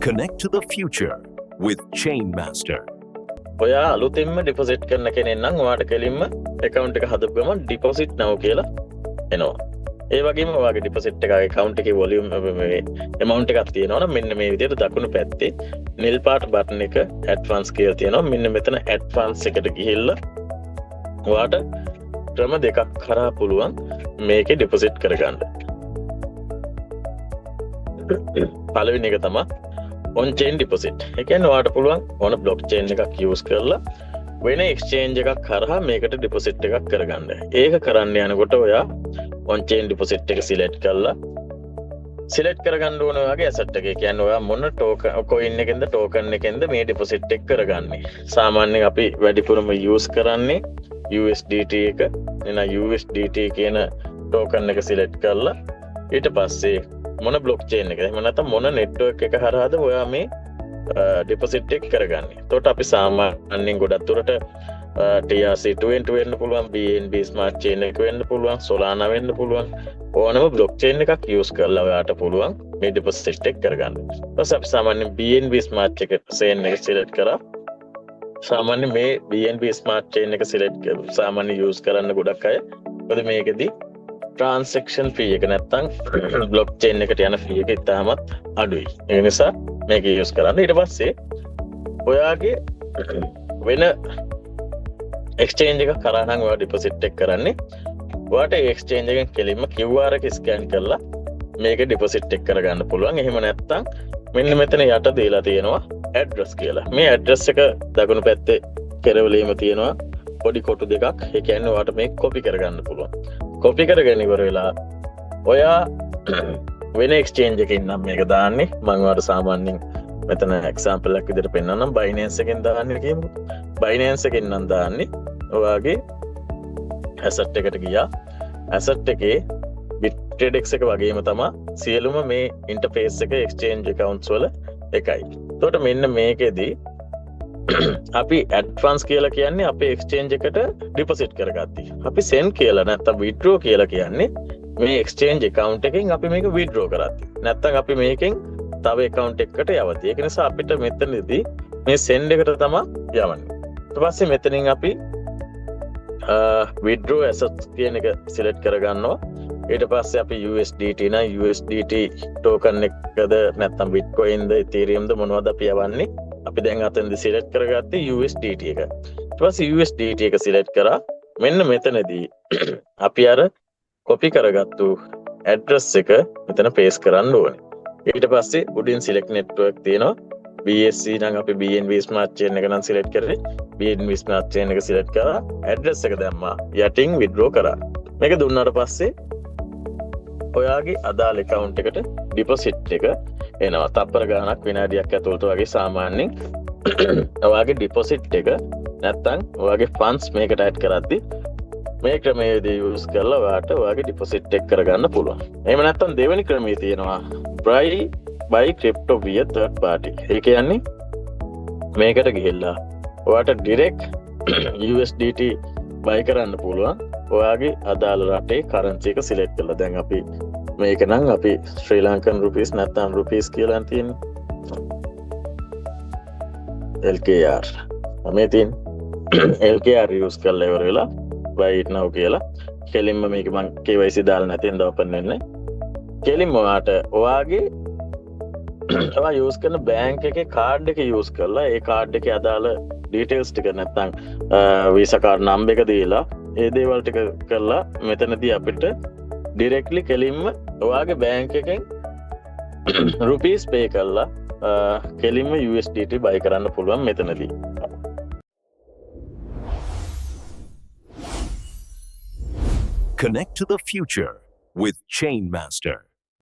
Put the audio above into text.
Connect to the future with Chainmaster. ඔයා අලුතින්ම deposit කරන කෙනෙක් නම් ඔයාට කෙලින්ම ඇකවුන්ට් එක හදපු ගමන් ඩිපොසිට් නව් කියලා එනවා. ඒ වගේම ඔයාගේ ඩිපොසිට් එක ඇකවුන්ට් එකේ වොලියුම් මේ ඇමවුන්ට් එකක් තියෙනවා නම් මෙන්න මේ විදිහට දකුණු පැත්තේ නිල් පාට බටන් එක ඇඩ්වාන්ස් කියලා තියෙනවා. මෙන්න මෙතන ඇඩ්වාන්ස් එකට ගිහිල්ලා ඔයාට ක්‍රම දෙකක් කරා පුළුවන් මේකේ ඩිපොසිට් කරගන්න. පළවෙනි එක තමයි ඔන් චේන් ඩිපොසිට්. ඒ කියන්නේ ඔයාට පුළුවන් ඕන බ්ලොක් චේන් එකක් යූස් කරලා වෙන එක්ස්චේන්ජ් එකක් හරහා මේකට ඩිපොසිට් එකක් කරගන්න. ඒක කරන්න යනකොට ඔයා ඔන් චේන් ඩිපොසිට් එක සිලෙක්ට් කරලා සිලෙක්ට් කරගන්න ඕන ඔයාගේ ඇසට් එක. ඒ කියන්නේ ඔයා මොන ටෝකන් කොයින් එකෙන්ද ටෝකන් එකෙන්ද මේ ඩිපොසිට් එක කරගන්නේ. සාමාන්‍යයෙන් අපි වැඩිපුරම යූස් කරන්නේ USDT එක. එහෙනම් USDT කියන ටෝකන් එක සිලෙක්ට් කරලා ඊට පස්සේ මොන බ්ලොක් චේන් එකද එහෙම නැත්නම් මොන නෙට්වර්ක් එක හරහාද ඔයා මේ ඩිපොසිට් එක කරගන්නේ. එතකොට අපි සාමාන්‍යයෙන් ගොඩක් දුරට TRC20 වෙන්න පුළුවන්, BNB Smart Chain එක වෙන්න පුළුවන්, Solana වෙන්න පුළුවන්. ඕනම බ්ලොක් චේන් එකක් යූස් කරලා ඔයාට පුළුවන් මේ ඩිපොසිට් එක කරගන්න. ඊට පස්සේ අපි සාමාන්‍යයෙන් BNB Smart එක චේන් එක සිලෙක්ට් කරා. සාමාන්‍යයෙන් මේ BNB Smart Chain එක සිලෙක්ට් සාමාන්‍ය යූස් කරන්න ගොඩක් අය. මොකද මේකෙදි ට්‍රාන්සැක්ෂන් ෆී එක නැත්තම් බ්ලොක් චේන් එකට යන ෆී එක ඉතාමත් අඩුයි. ඒ නිසා මේක යූස් කරන්න. ඊට පස්සේ ඔයාගේ වෙන එක්ස්චේන්ජ් එකක් කරා නම් ඔයා ඩිපොසිට් එක කරන්නේ ඔයාට ඒ එක්ස්චේන්ජ් එකෙන් කෙලින්ම QR එක ස්කෑන් කරලා මේක ඩිපොසිට් එක කරගන්න පුළුවන්. එහෙම නැත්තම් මෙන්න මෙතන යට දීලා තියෙනවා ඇඩ්‍රස් කියලා. මේ ඇඩ්‍රස් එක දකුණු පැත්තේ කෙරවලීම තියෙනවා පොඩි කොටු දෙකක්. ඒ කියන්නේ ඔයාට මේක කොපි කරගන්න පුළුවන්. කොපි කරගෙන ඉවර වෙලා ඔයා වෙන එක්ස්චේන්ජ් එකකින් නම් මේක දාන්නේ. මම ඔයාලට සාමාන්‍යයෙන් මෙතන එක්සැම්පල් එකක් විදිහට පෙන්නන්නම්. Binance එකෙන් දාන්නේ කියමුකෝ. Binance එකෙන් නම් දාන්නේ ඔයාගේ ඇසට් එකට ගියා. ඇසට් එකේ Bittrex එක වගේම තමා සියලුම මේ ඉන්ටර්ෆේස් එක එක්ස්චේන්ජ් ඇකවුන්ට්ස් වල එකයි. එතකොට මෙන්න මේකෙදි අපි ඇඩ්වාන්ස් කියලා කියන්නේ අපේ එක්ස්චේන්ජ් එකට ඩිපොසිට් කරගද්දි. අපි සෙන්ඩ් කියලා නැත්තම් විත්ඩ්‍රෝ කියලා කියන්නේ මේ එක්ස්චේන්ජ් ඇකවුන්ට් එකෙන් අපි මේක විත්ඩ්‍රෝ කරද්දි. නැත්තම් අපි මේකෙන් තව ඇකවුන්ට් එකකට යවද්දි. ඒක නිසා අපිට මෙතනදී මේ සෙන්ඩ් එකට තමයි යවන්නේ. ඊට පස්සේ මෙතනින් අපි විත්ඩ්‍රෝ ඇසට්ස් කියන එක සිලෙක්ට් කරගන්නවා. ඊට පස්සේ අපි USDT නම් USDT token එකද නැත්නම් Bitcoin ද Ethereum ද මොනවද අපි යවන්නේ? අපි දැන් අතනදී සිලෙක්ට් කරගත්තේ USDT එක. ඊට පස්සේ USDT එක සිලෙක්ට් කරා. මෙන්න මෙතනදී අපි අර කොපි කරගත්තු ඇඩ්‍රස් එක මෙතන පේස්ට් කරන්න ඕනේ. ඊට පස්සේ උඩින් සිලෙක්ට් නෙට්වර්ක් තියෙනවා. BSC නම් අපි BNB Smart Chain එක නම් සිලෙක්ට් කරේ. BNB Smart Chain එක සිලෙක්ට් කරා. ඇඩ්‍රස් එක දැම්මා. යටින් විත්ඩ්‍රෝ කරා. මේක දුන්නාට පස්සේ ඔයාගේ අදාළ ඇකවුන්ට් එකට ඩිපොසිට් එක එනවා. තප්පර ගාණක් විනාඩියක් ඇතුළත වගේ සාමාන්‍යයෙන් ඔයාගේ ඩිපොසිට් එක නැත්තම් ඔයාගේ ෆන්ඩ්ස් මේකට ඇඩ් කරද්දි මේ ක්‍රමවේදය යූස් කරලා ඔයාට ඔයාගේ ඩිපොසිට් එක කරගන්න පුළුවන්. එහෙම නැත්තම් දෙවෙනි ක්‍රමය තියෙනවා buy crypto via third party. ඒ කියන්නේ මේකට ගිහිල්ලා ඔයාට ඩිරෙක්ට් USDT බයි කරන්න පුළුවන් ඔයාගේ අදාළ රටේ කරන්සි එක සිලෙක්ට් කරලා. දැන් අපි මේක නම් අපි ශ්‍රී ලංකන් රුපීස් නැත්තම් රුපීස් කියලා තියෙන්නේ. LKR මේ තියෙන LKR use කරලා ඉවර වෙලා buy it now කියලා කෙලින්ම මේක මං KYC දාලා නැති හින්දා ඕපන් වෙන්නේ. කෙලින්ම ඔයාට ඔයාගේ ඔයා යූස් කරන බෑන්ක් එකේ කාඩ් එක යූස් කරලා ඒ කාඩ් එකේ අදාළ ඩීටේල්ස් ටික නැත්තම් වීසා කාඩ් නම්බර් එක දීලා ඒ දේවල් ටික කරලා මෙතනදී අපිට ඩිරෙක්ට්ලි කෙලින්ම ඔයාගේ බෑන්ක් එකෙන් රුපීස් පේ කරලා කෙලින්ම USDT බයි කරන්න පුළුවන් මෙතනදී. Connect to the future with Chainmaster.